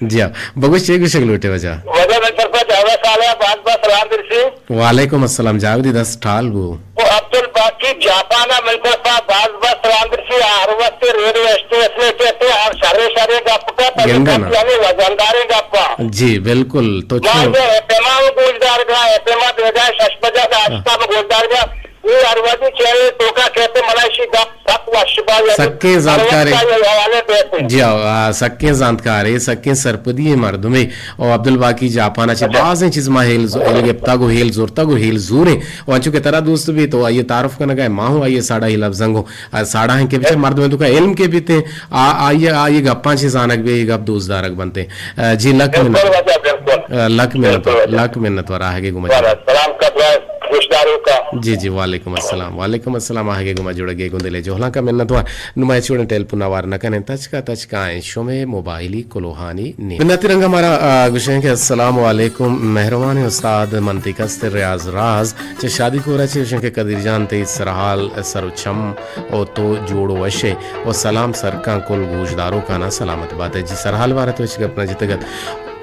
جی ہاں، بگوش چے گوشگ لوٹے وجہ؟ وجہ من طرفا جاوید صالح باز باز سلام برسی۔ وعلیکم السلام، جاویدی دست ٹال بو۔ او عبدالباقی جاپان ءَ من طرفا باز باز سلام برسی، ہر وقت ریڈیو اسٹیشن ءَ کہتے ہر شرے شرے گپ کا، تاکہ گنگا نا۔ یعنی وزنداریں گپا۔ جی، بالکل، تو چو مارے ایف ایم ءَ گوشدار گا، ایف ایم ءَ بیگا شش بجہ دا ہاں۔ آشتا میں گوشدار گا، یہ ہر وقت چینل توکا کہتے ملائشی گپ سک وش با، یعنی سکیں زانتکارے۔ ہر وقت یہ حوالے دیتے۔ جی ہاں، آ، سکیں زانتکارے، سکیں سرپدی مردمے۔ او عبدالباقی جاپان ءَ چہ بازیں چیز ما ہیل ز-، ہیل گپتگ و ہیل زرتگ و ہیل زوریں۔ و انچو کہ ترا دوست بیت تو آئی ءِ تعارف کنگ ءَ، ما ہوں آئی ءِ ساڑاہی لبزاں گوں، آ، ساڑاہیں کہ بچار مردمے توکا علم کہ بیتیں، آ، آئی ءِ، آئی ءِ گپاں چہ زانگ بے، اے گپ دوست دارگ بنتیں۔ آ، جی، لک منت، بالکل واجہ، بالکل۔ آ، لک منت، بالکل واجہ۔ لک منت وار آہگے گوما۔ والا سلام کا دعا گوشداروں کا۔ جی، جی، وعلیکم السلام، وعلیکم السلام، آہگے گوما جڑگے گوں دلے جہلاں کا منت وار۔ نمائے چوڑیں ٹیلیفون آوار نہ کنیں، تچکا تچکا ایں شمے موبائلی کلوہانی نیم۔ بنیاتی رنگا مارا، آ، گوشیں کہ السلام علیکم، مہروانیں استاد، منطقہ است ریاض راز، چہ شادی کورا چہ گوشیں کہ قدیر جان تئی سرحال سر و چم و تو جوڑ و وشے و سلام سرکاں کل گوشداروکانا سلامت باتے۔ جی سرحال بارت وش گپ نہ جتگت۔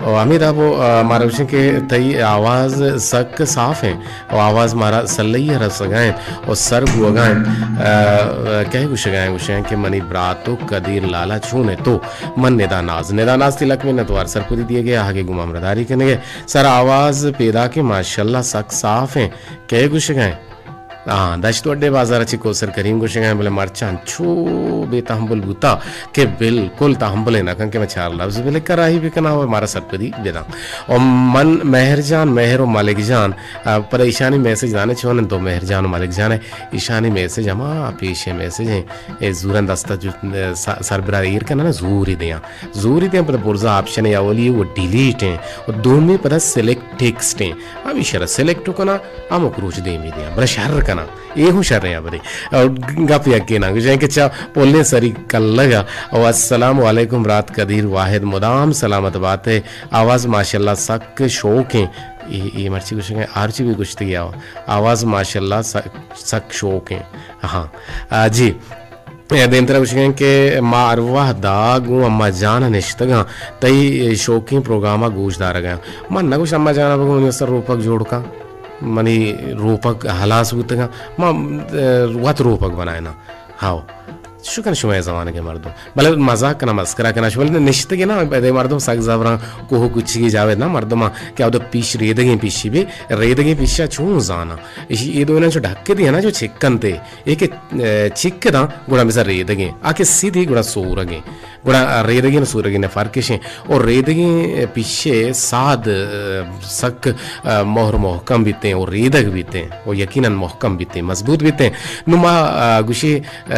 و ہمے داب و، آ، مارا گوشیں کہ تئی آواز سک صاف ہیں۔ و آواز مارا سلئی ءَ رسگا انت و سر بوگا انت۔ آ، کئے گوشگا انت؟ گوشگا انت کہ منی براتک قدیر لالا چون ئے تو؟ من ندا ناز۔ ندا ناز تئی لک منت وار سرپدی دیگ ءِ، آہگے گوما ہمراہداری کنگ ءِ۔ سر آواز پیداک انت، ماشاءاللہ سک صاف انت۔ کئے گوشگا انت؟ آ، دشت وڈے بازار چی کوسر کریم گوشگا، بلے مرچاں چو بے تحمل بوتا کہ بالکل تحمل نہ کن کہ میں چار لفظ بلے کراہی بکنا و مارا سرپدی بداں۔ و من مہر جان، مہر و ملک جان، آ، پدا ایشانی میسج دانے چون انت، تو مہر جان و ملک جان ہے، ایشانی میسج ہما پیش میسج ہیں، اے زورن دستا جو، اے، س-، سربرا ایر کنن زوری دیاں۔ زوری دیاں پدا برزا آپشن اولی و ڈیلیٹ ہیں و دومی پدا سلیکٹ ٹیکسٹ ہیں۔ ہمیشہ را سلیکٹ کنا، ہمک روچ دیمی دیاں، بلے شر کنا۔ اے ہوں شریں ہبرے۔ اور گپ یکے نا، گوشیں کہ چا پلیں سری کلگا۔ او السلام علیکم برات قدیر واحد، مدام سلامت بات ہے۔ آواز ماشاءاللہ سک شوق ہیں۔ اے، اے مرچی گوشیں، آرچی بھی گوشتگی آوا۔ آواز ماشاءاللہ سک، سک شوق ہیں۔ ہاں۔ آ، جی۔ اے دیمترا گوشیں کہ ما ارواح دا گوں اما جان نشتگاں، تئی شوقیں پروگراما گوش دارگاں۔ من نگوش اما جانا بگو منی سر روپک جوڑ کن۔ منی روپک ہلاس بوتگاں، ما، اے، وت روپک بنائیناں۔ ہاو، شکن شمئے زمانگے مردم۔ بلے مزاق کناں، مسکرا کناں، شما نشتگے نا، بدے مردم سک زبراں، کوہ کچگی جاوید نا مردماں کہ اودا پیش ریدگیں پیشی بی، ریدگیں پیشا چون زاناں؟ ایشی اے دوئیناں چو ڈھکے دی نا چو چکنتے، اے کہ، اے، چکداں گڑا مثال ریدگیں، آ کہ سیدھی گڑا سورگیں۔ گڑا ریدگیں و سورگیں فرقش ایں۔ و ریدگیں پیشے ساد، ء، سک، ء، مہر محکم بیتیں و ریدگ بیتیں و یقیناً محکم بیتیں، مضبوط بیتیں۔ نو ما، ء، گوشے، ء،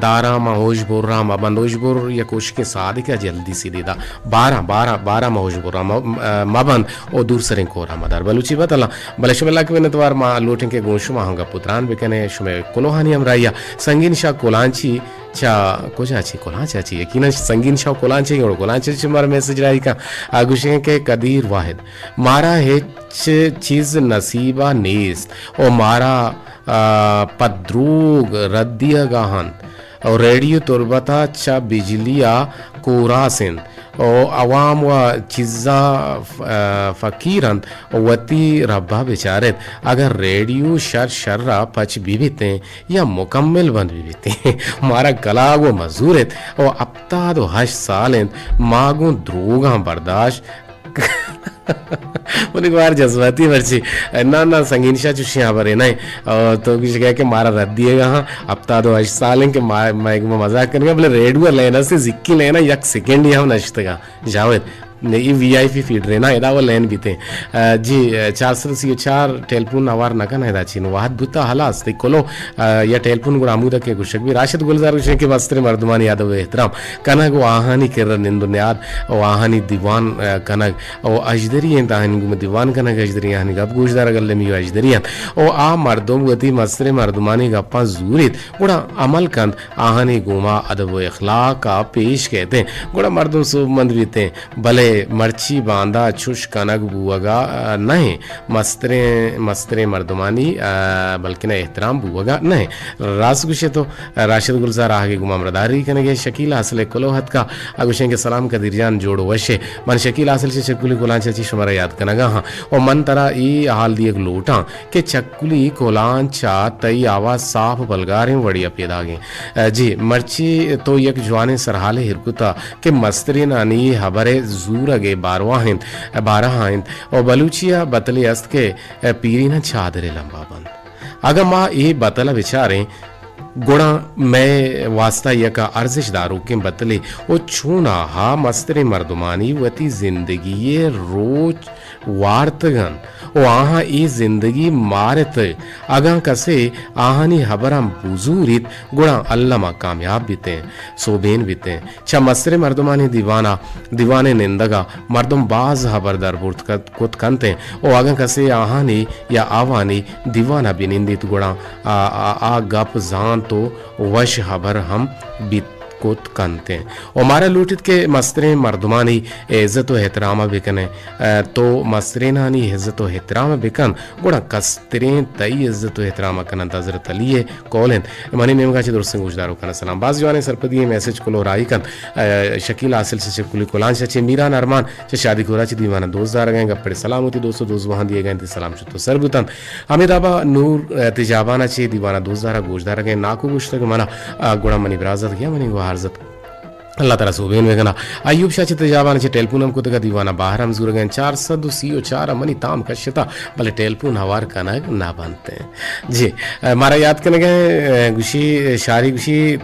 داراں ما ہوش برراں ما بند، ہوش بر یک ہوشکیں سادے کہ جلدی سیدھے دا۔ باراں، باراں، باراں ما ہوش برراں ما، ء، ما بند و دور سریں کوراں ما دار۔ بلوچی بتلاں، بلے شمئے لک منتوار، ما لوٹیں کہ گوں شما ہم گپ و تران بکنیں، شمئے کلوہانی ہمراہیا۔ سنگین شاہ کلانچی چا کجا چی کلانچا چی؟ یقیناً سنگین شاہ کلانچے، اور کلانچے چی مارا میسج راہی کن۔ آ گوشیں کہ قدیر واحد، مارا ہچ چیز نصیبا نیست و مارا، آ، پہ دروگ ردیگا ہنت و ریڈیو تربتا چہ بجلیا کوراس انت و عوام و چیزا ف-، آ، فقیر انت و وتی ربا بچارت۔ اگاں ریڈیو شر شرا پچ بہ بیتیں، یا مکمل بند بہ بیتیں۔ مارا کلاگ و مزور ات و ہپتاد و ہشت سال انت، ما گوں دروگاں برداشت۔ منی گوار جذباتی مرچی۔ نا، نا، سنگین شاہ چوشیں ہبرے نہ۔ او تو گوش گئے کہ مارا رد دیے گا، ہاں، ہپتاد و ہشت سال انت کہ ما، ما، ما مزاق کنگا، بلے ریڈیو لین است، زکی لین، یک سیکنڈ ہم نشتگا۔ جاوید، نے ای وی آئی پی فیڈرے نا، ادا وہ لین بیتے۔ آ، جی، آ، چار سد سی و چار ٹیلیفون ہوار نہ کن ادا چین۔ واحد بوتا ہلاس، تی کلو، آ، یا ٹیلیفون گڑا ہمودا کہ گوشگ بی۔ راشد گلزار گوشیں کہ مستریں مردمانی ادب و احترام کنگ و آہانی کرا نند و نیاد و آہانی دیوان، آ، کنگ و اژدری انت، آہانی گوما دیوان کنگ اژدری، آہانی گپ گوش دارگ المی و اژدری انت۔ و آ مردم وتی مستریں مردمانی گپاں زوریت، گڑا عمل کنت، آہانی گوما ادب و اخلاق ء پیش کیت انت، گڑا مردم سوبمند بیت انت۔ بلے مرچی باندا چش کنگ بوگا نہ انت، مستریں، مستریں مردمانی، آ، بلکنا احترام بوگا نہ انت۔ راست گوشے تو، راشد گلزار آہگے گوما ہمراہداری کنگے، شکیل حاصل کلو ہتکا، آ گوشیں کہ سلام قدیر جان، جوڑ وشے۔ من شکیل حاصل چہ چکولی کلانچا چی شمارا یاد کنگا ہاں۔ و من ترا ای حال دیگ لوٹاں کہ چکولی کلانچا تئی آواز صاف و بلگاریں وڑیا پیداگیں۔ جی، مرچی تو یک جوانیں سرحالے ہر کتا کہ مسترینانی ہبر ء زورگ ء بارواہ انت، بارہ ء انت و بلوچی ء بتلے است کہ پیرین ء چادر ء لمبا بنت۔ اگاں ما اے بتل ء بچاریں، گڑا مئے واستا یک ارزش داروکیں بتلے و چوناہا مستریں مردمانی وتی زندگی ء روچ وارتگ انت و آہاں اے زندگی مارتگ۔ اگاں کسے آہانی ہبراں بزوریت، گڑا الما کامیاب بیتیں، سوبین بیتیں۔ چہ مستریں مردمانی دیوانا، دیوان ء نندگا مردم باز ہبر در برت کت، کت کنت انت و اگاں کسے آہانی یا آوانی دیوانا بنندیت، گڑا آ، آ، آ گپ زانت و وش ہبر ہم بیت کت کنت انت۔ و مارا لوٹیت کہ مستریں مردمانی عزت و احترام ء بکنیں۔ ء تو مسترینانی عزت و احترام ء بکن، گڑا کستریں تئی عزت و احترام ء کننت۔ حضرت علی ء قول انت۔ منی نیمگا چہ درستیں گوشداروکاں سلام۔ باز جوانیں سرپدی ء میسج کلو راہی کنت۔ ء شکیل حاصل چہ چکولی کلانچ چہ میران ارمان چہ شادی کورا چہ دیوان ء دوست دارگ ء گپ پڑ سلام وتی دوست و دوست بہاں دیگ ء انت۔ سلام شت و سر بوتنت۔ ہمے دابا نور، ء، تجابان ء چہ دیوان ء دوست دارگ گوشدارگ ء ناکو گوشتگ منا، ء، گڑا منی برازتک یا منی گوہارزتک۔ اللہ ترا سوبین بکناں۔ ایوب شاہ چہ تجابان چہ ٹیلیفون ہم کتگا، دیوانا باہر ہم زورگا، چار سد و سی و چار منی تام کشتا، بلے ٹیلیفون ہوار کنگ نہ بنت۔ جی، مارا یاد کنگا، گوشی شاری، گوشی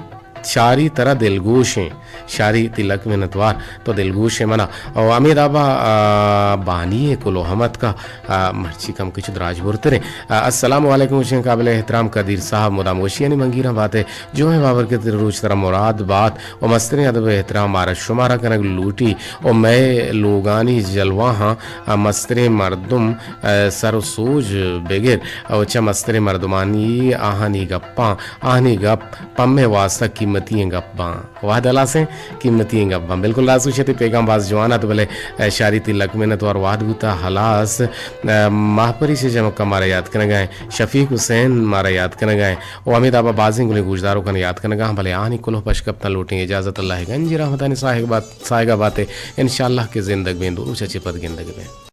شاری ترا دلگوش ہیں، شاری تئی لک منتوار، تو دلگوش ہے منا۔ او ہمے دابا، آ، بانی ہے کلو احمد کا، آ، مرچی کم کچھ دراج برتریں۔ آ، السلام علیکم، وشیں قابل احترام قدیر صاحب، مدام وشیانی منگیراں بات ہے۔ جمعہ بابرکت روچ ترا مراد بات و مستریں ادب و احترام مارا شمارا کنگ لوٹی و مئے لوگانی جلواہاں، آ، مستریں مردم، آ، سر و سوج بگر و چہ مستریں مردمانی آہانی گپاں، آہانی گپ پمے واسطہ قیمتی ایں گپ باں۔ وہد ہلاس ایں، قیمتی ایں گپ باں۔ بالکل راست گوشے، تئی پیغام باز جوان ات، بلے، اے، شاری تئی لک منت وار، وہد بوتا ہلاس۔ اے، ماہپری سے جمکا مارا یاد کنگا ایں، شفیق حسین مارا یاد کنگا ایں، و ہمے دابا بازیں گلیں گوشداروکاں یاد کنگا ایں، بلے آہانی کلوہ پش کپتاں لوٹیں اجازت۔ اللہ گنجی رحمتانی ساہگ بات، ساہگا باتے۔ انشاءاللہ کہ زندگ بیں، دو روچا چہ پد گندگ بیں۔